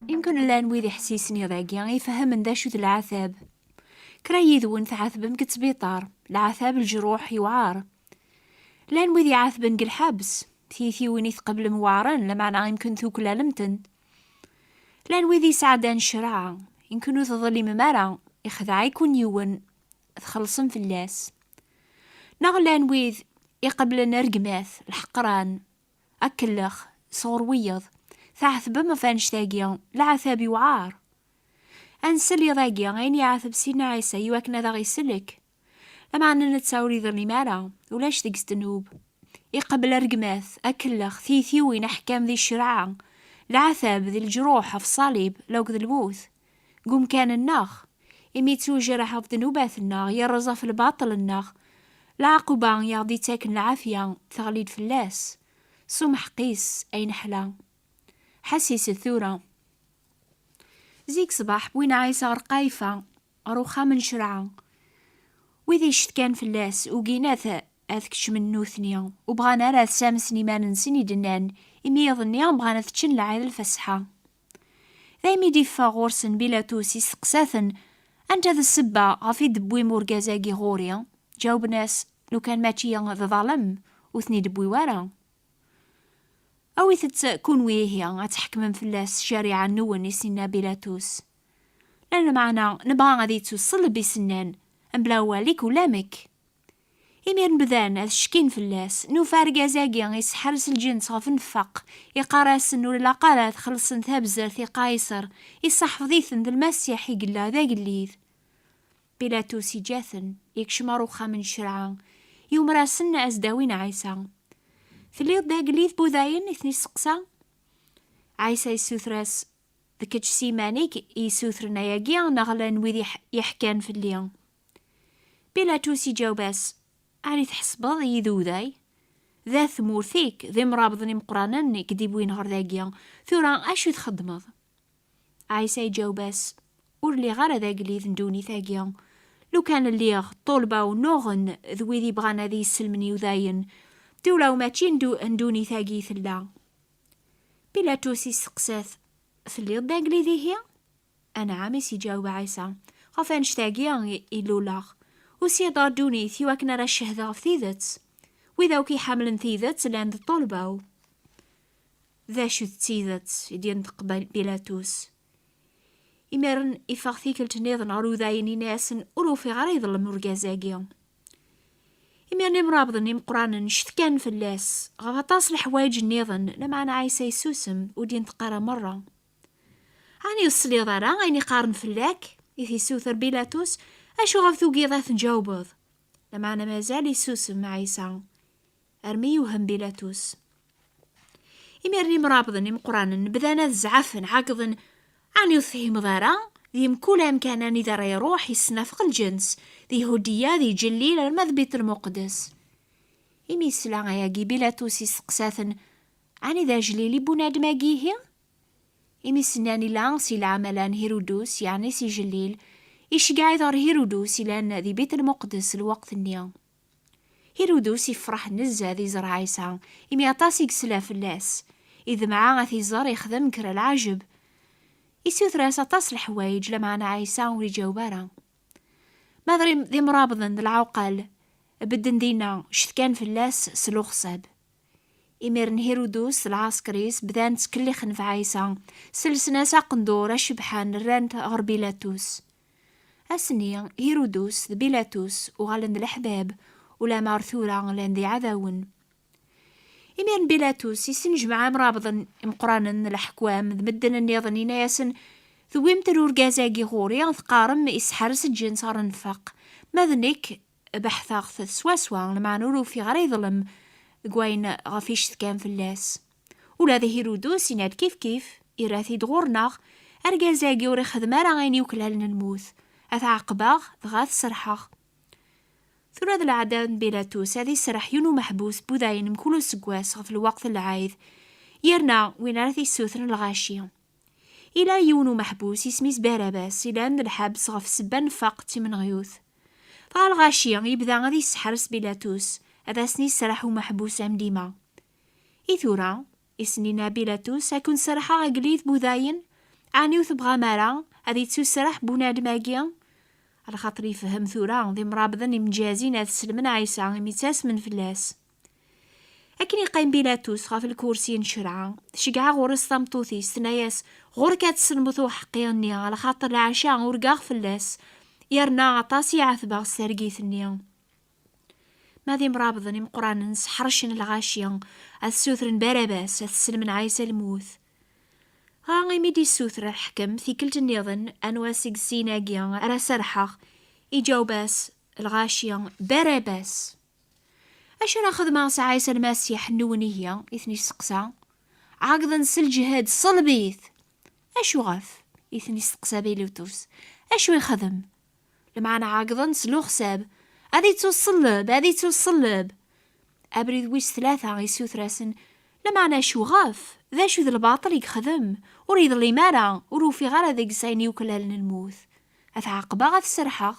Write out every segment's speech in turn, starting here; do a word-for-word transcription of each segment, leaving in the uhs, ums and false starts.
Imken llan wid iḥessisen iḍ-agi ifehmen d acu d leɛtab. Kra yid-wen tɛatbem deg ttbiṭar, leɛtab leǧruḥ yewɛer. Llan wid iɛatben deg lḥebs, tiytiwin i tqeblem weɛren, lameɛna imken tuklalem-ten. Llan wid yesɛeddan ccreɛ, imken ur teḍlimem ara, ixdeɛ-iken yiwen, txellṣem fell-as. Neɣ llan wid iqeblen rregmat, lḥeqran, akellex, sɣur wiyeḍ, tɛetbem ɣef annect-agi, leɛtab yewɛer. Ad nsel iḍ-agi ayen iɛateb Sidna Ɛisa i wakken ad aɣ-isellek. Lameɛna netta ur iḍlim ara, ulac deg-s ddnub. Iqbel rregmat, akellex, tiytiwin, aḥkam di ccreɛ, leɛtab di leǧruḥ ɣef ṣṣalib, lawk d lmut. Deg umkan-nneɣ, imi yettwejreḥ ɣef ddnubat-nneɣ, yerreẓ ɣef lbaṭel-nneɣ, lɛaquba i aɣ-d-ittaken lɛafya teɣli-d fell-as, s umḥeq-is ay neḥla. Ḥassiset tura. Zik ṣṣbeḥ, wwin Ɛisa ɣer Qayfa, ɣer uxxam n ccreɛ. Wid icetkan fell-as, ugin ad, ad kecmen nutni, ur bɣan ara ad samsen iman-nsen i d-nnan, imi iḍ-nni bɣan ad ččen lɛid lfesḥa. Daymi d-iffeɣ ɣur-sen Bilatus, isteqsa-ten: "Anta d ssebba ɣef i d-tewwim urgaz-agi ɣur-i?" Ǧawben-as: "Lukan mačči d ḍalem, ur ten-id-tewwi ara." "Awit-t kunwi ihi, ad tḥekmem fell-as ccariɛa-nwen," i s-inna Bilatus. Lameɛna nebɣa ad yettu ṣṣelb i s-nnan, mebla awal-ik ulamek. Imiren bdan ad ckin fell-as, nufa argaz-agi iseḥres lǧens ɣef nnfeq, iqqar-asen ur ilaq ara ad xellṣen tabzert i Qayṣer, iseḥfeḍ-iten d Lmasiḥ i yella d agellid. Pilatus iǧǧa-ten, ikcem ɣer uxxam n ccreɛ, yumer-asen ad s-d-awin Ɛisa. "Telliḍ d agellid n Wudayen?" i ten-isteqsa. Ɛisa yessuter-as: "D kečč s yiman-ik i yessutren ayagi, neɣ llan wid iḥ-, iḥkan fell-i?" Pilatus iǧaweb-as: "Ɛni tḥesbeḍ-iyi d uday? D at tmurt-ik, d imrabḍen imeqqranen i k-d-iwwin ɣer dagi. Tura acu i txeddmeḍ?" Ɛisa iǧaweb-as: "Ur lliɣ ara d agellid n ddunit-agi. Lukan lliɣ ṭṭulba unuɣen d wid ibɣan ad iyi-sellmen i Yudayen, d ulaw mačči n du-, n ddunit-agi i tella." Pilatus isteqsa-t: "Telliḍ d agellid ihi?" "Anɛam," i s-iǧaweb Ɛisa, "ɣef annect-agi i, i luleɣ. Usiɣ-d ɣer ddunit i wakken ara cehdeɣ ɣef tidet. Wid akk iḥemmlen tidet llan d ṭṭulba-w." "D acu d tidet?" i d-yenṭeq Bil-, Bilatus. Imiren iffeɣ tikkelt nniḍen ɣer Udayen, inna-yasen: "Ur ufiɣ ara iḍellem urgaz-agi." Imiren imrabḍen imeqqranen cetkan fell-as ɣef aṭas leḥwayeǧ nniḍen, lameɛna Ɛisa yessusem, ur d-yenṭeq ara merra. "Ɛni ur tesliḍ ara ayen i qqaren fell-ak?" i t-issuter Bilatus. "Acuɣef tugiḍ ad ten-ǧawbeḍ?" Lameɛna mazal issusem Ɛisa, armi yewhem Bilatus. Imiren imrabḍen imeqqranen bdan ad zɛafen, ɛeggḍen: "Ɛni ur tefhimeḍ ara? Di mkul amkan anida ara iruḥ, yesnafeq lǧens, di Yhudiya, di Ǧellil, arma d Bit Lmuqdes." Imi yesla ayagi, Bilatus isteqsa-ten: "Ɛni d ajlil i bunadem-agi ihi?" Imi s-nnan ila si leɛmala n Hirudus, yeɛni si Ǧellil, iceggeɛ-it ɣer Hirudus ilan di Bit Lmuqdes lweqt-nni. Hirudus ifreḥ nezzeh di ẓra Ɛisa, imi aṭas i yesla fell-as. Idemɛ ad t-iẓer ixdem kra lɛajeb. Isuter-as aṭas leḥwayeǧ, lameɛna Ɛisa ur iǧaweb ara. Ma d rim-, d imrabḍen d lɛuqal, bedden dinna, cetkan fell-as s luxṣab. Imiren Hirudus d lɛasker-is bdan ttkellixen ɣef Ɛisa, selsen-as aqendur acebḥan, rran-t ɣer Bilatus. Ass-nni, Hirudus d Bilatus uɣalen d leḥbab, ulamma ar tura llan d iɛdawen. Imiren Bilatus isnejmeɛ imrabḍen imeqqranen n leḥkwam d medden nniḍen, inna-yasen: "Tewwim-d urgaz-agi ɣur-i, teqqarem isḥerres lǧens ɣer nnfeq. Ma d nekk, beḥteɣ-t swaswa, lameɛna ur ufiɣ ara iḍlem deg wayen ɣef i cetkan fell-as." Ula d Hirudus yenna-d kifkif, irra-t-id ɣur-neɣ, "Argaz-agi ur ixeddem ara ayen yuklalen lmut. Ad t-ɛeqbeɣ, dɣa ad t-serḥeɣ." Tura d lɛada n Bilatus ad iserreḥ yiwen umeḥbus n wudayen mkul useggas ɣef lweqt n lɛid, yerna win ara t-issutren lɣaci. Ila yiwen umeḥbus, isem-is Barabas, ilan d lḥebs ɣef ssebba n nnfaq d timenɣyut. Dɣa lɣaci yebda ad isseḥres Bilatus, ad asen-iserreḥ umeḥbus am dima. "I tura," i sen-inna Bilatus, "ad ken-serrḥeɣ agellid n wudayen?" Ɛni ur tebɣam ara ad ittusraḥ bunadem-agi? Alaxaṭer yefhem tura d imrabḍen imǧazin ad sellmen Ɛisa imi ttasmen fell-as. Akken yeqqim Bilatus ɣef lkursi n ccreɛ, tceggeɛ ɣur-s tameṭṭut-is, tenna-yas: "Ɣur-k ad tesselmeḍ uḥeqqi-nni, alaxaṭer leɛca urgaɣ fell-as, yerna aṭas i ɛetbeɣ s targit-nni." Ma d imrabḍen imeqqranen sḥercen lɣaci ad ssutren Barabas, ad t-sellmen Ɛisa lmut. Dɣa imi d-issuter lḥekem tikkelt nniḍen anwa seg sin-agi ara serḥeɣ, iǧaweb-as lɣaci: "Barabas!" "Acu ara xedmeɣ s Ɛisa Lmasiḥ-nwen ihi?" i ten-isteqsa. "Ɛeggḍen s lǧehd, ṣelleb-it!" "Acu ɣef?" i ten-isteqsa Bilatus. "Acu ixdem?" Lameɛna ɛeggḍen s luxsab: "Ad ittuṣelleb, ad ittuṣelleb!" Abrid wis tlata isuter-asen: "Lameɛna acu ɣef? D acu d lbaṭel i yexdem? Ur iḍlim ara, ur ufiɣ ara deg-s ayen yuklalen lmut. Ad t-ɛaqbeɣ, ad t-serḥeɣ."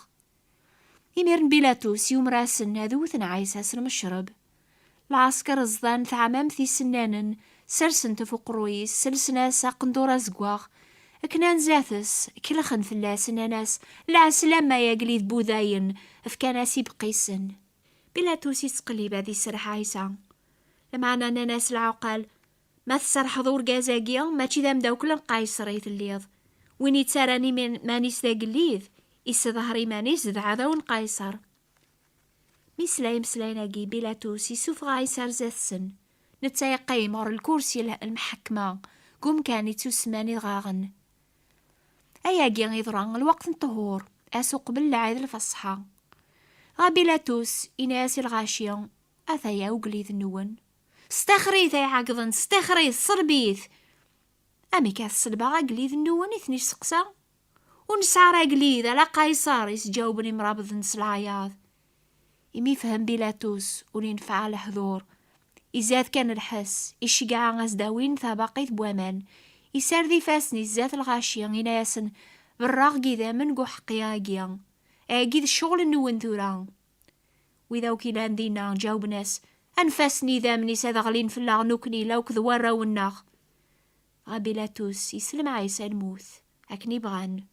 Imiren Bilatus yumer-asen ad wten Ɛisa s lmecreb. Lɛesker ẓḍan taɛmamt isennanen, sersen-t ɣef uqerruy-is, selsen-as aqendur azeggaɣ. Kknan zdat-s, kelxen fell-as, nnan-as: "Lɛeslama ay agellid n Wudayen!" Fkan-as ibeqqisen. Bilatus yettqellib ad iserreḥ Ɛisa. Lameɛna nnan-as lɛuqal: "Ma tserrḥeḍ urgaz-agi, mačči d ameddakel n Qayṣer i telliḍ. Win yettarran iman-is d agellid, isseḍher iman-is d aɛdaw n Qayṣer." Mi yesla imeslayen-agi, Bilatus isuffeɣ Ɛisa ar zdat-sen. Netta yeqqim ɣer lkursi l-, lmeḥkma, deg umkan ittusemman idɣaɣen. Ayagi yeḍra lweqt n ṭṭhur, ass uqbel lɛid lfeṣḥa. Dɣa Bilatus yenna-yas i lɣaci: "Ataya ugellid-nwen. Stixer-it ay ɛeggḍen, stixer-it, ṣelleb-it!" "Amek ad ṣellbeɣ agellid-nwen?" i ten-isteqsa. "Ur nesɛi ara agellid, ala Qayṣer!" i s-ǧawben imrabḍen s leɛyaḍ. Imi yefhem Bilatus ur yenfeɛ lehdur, izad kan lḥess, iceggeɛ ad s-d-awin tabaqit n waman, isared ifassen-is zdat lɣaci, yenna-yasen: "Berraɣ deg idammen deg uḥeqqi-agi. Agi d ccɣel-nwen tura." Wid akk ilan dinna ǧawben-as: "Anef-asen idammen-is ad ɣlin fell-aɣ nekkni, la akked warraw-nneɣ." Dɣa Bilatus islem Ɛisa lmut, akken i bɣan.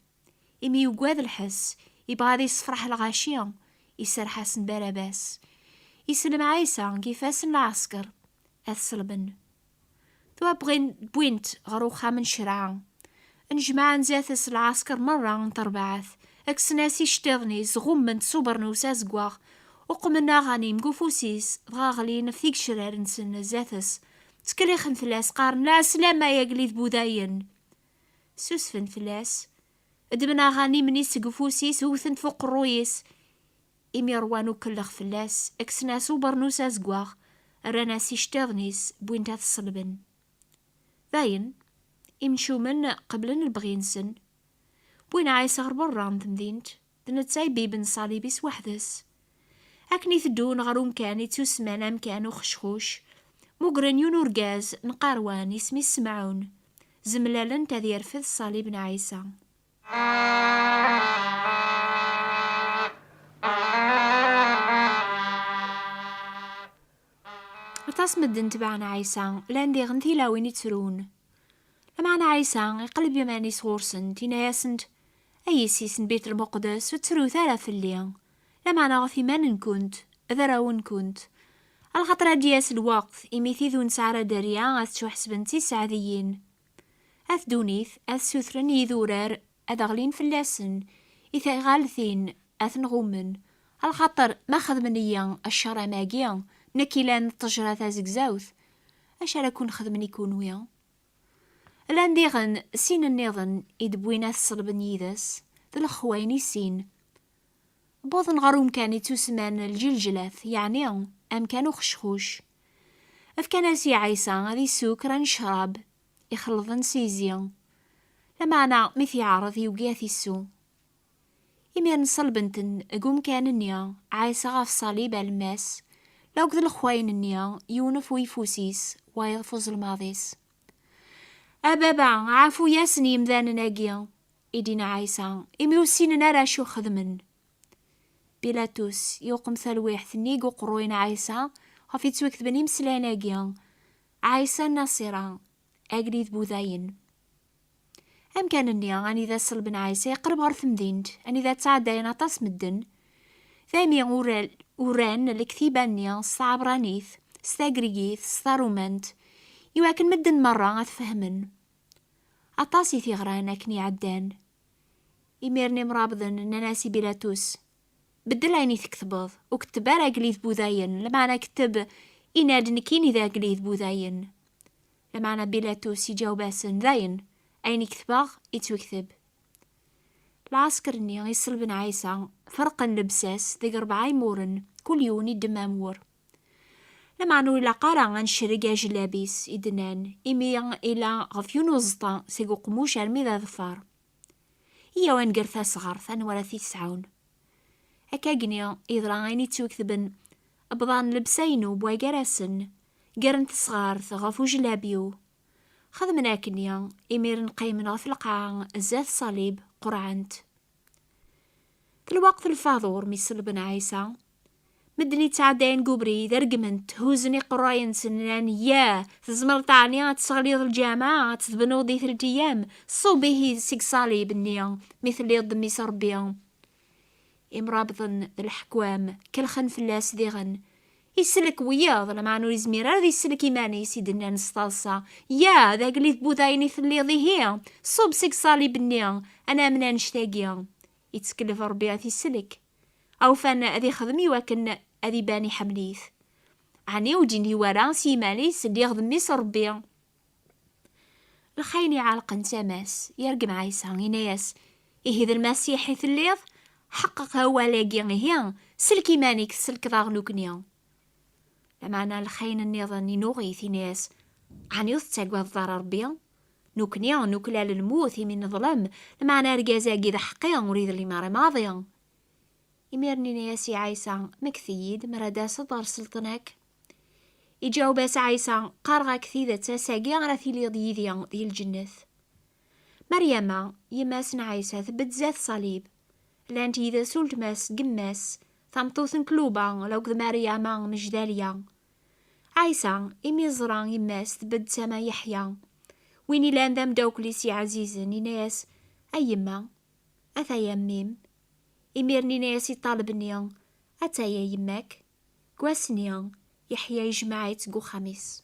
Imi yugad lḥess, ibɣa ad issefreḥ lɣaci, iserreḥ-asen Barabas. Islem Ɛisa deg ifassen n lɛesker, ad t-ṣelben. Tura wwin-t ɣer uxxam n ccreɛ. Nnejmaɛen zdat-s lɛesker merra n terbaɛt, kksen-as iceṭṭiḍen-is, ɣummen-t s ubernus azeggaɣ, uqmen aɣanim deg ufus-is, dɣa ɣlin ɣef tigecrar-nsen zdat-s, ttkellixen fell-as, qqaren: "Lɛeslama ay agellid n Wudayen!" Ssusfen fell-as, ddmen aɣanim-nni seg ufus-is, wten-t f uqerruy-is. Imi ṛwan ukellex fell-as, kksen-as ubernus azeggaɣ, rran-as iceṭṭiḍen-is, wwin-t ad t-ṣelben. Dayen, imcumen qeblen lebɣi-nsen, wwin Ɛisa ɣer berra n temdint, d netta i yebbiben ṣṣalib-is weḥd-s. Akken i teddun ɣer umkan ittusemman amkan uxecxuc, mugren yiwen urgaz n Qarwan, isem-is Semɛun, zemlalen-t ad yerfed ṣṣalib n Ɛisa. Aṭas medden tebɛen Ɛisa, llan diɣen tilawin ittrun. Lameɛna Ɛisa iqleb iman-is ɣur-sent, yenna-yasent: "Ay yessi-s n Bit Lmuqdes, ur ttrut ara fell-i, lameɛna ɣef iman-nkent d arraw-nkent, alaxaṭer ad d-yas lweqt imi tid ur nesɛi ara dderya ad ttwaḥesbent d tiseɛdiyin. At ddunit ad ssutren i yidurar ad ɣlin fell-asen, i tiɣaltin ad ten-ɣummen, alaxaṭer ma xedmen-iyi ccer am agi, nekk ilan d ṭṭejra tazegzawt, acu ara ken-xedmen i kunwi?" Llan diɣen sin nniḍen i d-wwin ad t-ṣelben yid-s, d lexwayen i sin. Wwḍen ɣer umkan ittusemman Lǧilǧlat, yeɛni amkan uxecxuc. Fkan-as i Ɛisa ad isew kra n ccrab ixelḍen s izi, lameɛna mi t-yeɛreḍ yugi ad t-isew. Imiren ṣelben-ten deg umkan-nni, Ɛisa ɣef ṣṣalib alemmas, la akked lexwayen-nni, yiwen ɣef uyeffus-is, wayeḍ ɣef uzelmaḍ-is. "A Baba, ɛfu-yasen yemdanen-agi," i d-yenna Ɛisa, "imi ur ssinen ara acu xedmen." Bilatus yuqem talwiḥt-nni deg uqerruy n Ɛisa ɣef yettwaketben imeslayen-agi: "Ɛisa Nnaṣira, agellid Budayen." Amkan-nni anida ṣellben Ɛisa iqreb ɣer temdint, anida ttɛeddayen aṭas medden, d ami uran lektiba-nni s tɛebranit, s tagrigit, s tarumant, iwakken medden merra ad fehmen. Aṭas i t-iɣran akken iɛeddan. Imiren imrabḍen nnan-as i Bilatus: "Beddel ayen i tketbeḍ, ur ketteb ara agellid n wudayen, lameɛna ketteb, 'Inna-d nekkini d agellid n wudayen.'" Lameɛna Bilatus iǧaweb-asen: "Dayen, ayen i ketbeɣ ittwekteb." Lɛesker-nni iṣellben Ɛisa ferqen llebsa-s deg rebɛa imuren, kul yiwen iddem amur. Lameɛna ur ilaq ara ad necreg ajellab-is, i d-nnan, imi ila ɣef yiwen uẓeṭṭa seg uqemmuc armi d aḍeffer. Iyyaw ad nger tasɣart anwa ara t-yesɛun. Akkagni yeḍra ayen ittwaketben: "Bḍan llebsa-inu bwagar-asen, gren tesɣart ɣef ujellab-iw." Xedmen akkenni, imiren qqimen ɣef lqaɛa zdat ṣṣalib, qerɛen-t. D lweqt n lfaḍur mi ṣellben Ɛisa. Medden ittɛeddayen deg ubrid, regmen-t, huzzen iqerray-nsen, nnan: "Yah, tzemreḍ ɛni ad tesseɣliḍ lǧameɛ, ad tebnuḍ di telt iyam? Ṣub ihi seg ṣṣalib-nni, mi telliḍ d mmi-s n Ṛebbi." Imrabḍen d leḥkwam kellxen fell-as diɣen. "Isellek wiyaḍ, lameɛna ur izmir ara ad isellek iman-is," i d-nnan s taḍsa. "Yah, d agellid n wudayen i telliḍ ihi? Ṣub seg ṣṣalib-nni, ad namen annect-agi." Ittkellef Ṛebbi ad t-isellek. Awfan ad ixdem iwakken ad iban iḥemmel-it. Ɛni ur d-yenni wara s yiman-is: "Lliɣ d mmi-s n Ṛebbi"? Lxayen iɛelqen tama-s, yergem Ɛisa, yenna-yas: "Ihi d Lmasiḥ i telliḍ? Ḥeqqeq awal-agi ihi, sellek iman-ik, tselkeḍ-aɣ nekkni." Lameɛna lxayen nniḍen inuɣ-it, yenna-yas: "Ɛni ur tettagadeḍ ara Ṛebbi? Nekkni nuklal lmut imi neḍlem, lameɛna argaz-agi d aḥeqqi, ur iḍlim ara maḍi." Imiren yenna-yas i Ɛisa: "Mekket-iyi-d mi ara d-taseḍ ɣer sselṭna-k." Iǧaweb-as Ɛisa: "Qqareɣ-ak tidet, ass-agi ara tiliḍ yid-i di lǧennet." Meryama, yemma-s n Ɛisa, tbedd zdat ṣṣalib. Llant yid-s uletma-s d yemma-s, tameṭṭut n Kluba, akked Meryama Mejdalia. Ɛisa, imi yeẓra yemma-s tbedd tama Yeḥya, win ilan d ameddakel-is iɛzizen, yenna-yas: "A yemma, ataya mmi-m." Imiren yenna-yas i ṭṭaleb-nni: "Ataya yemma-k." Deg wass-nni, Yeḥya yejmeɛ-itt deg uxxam-is.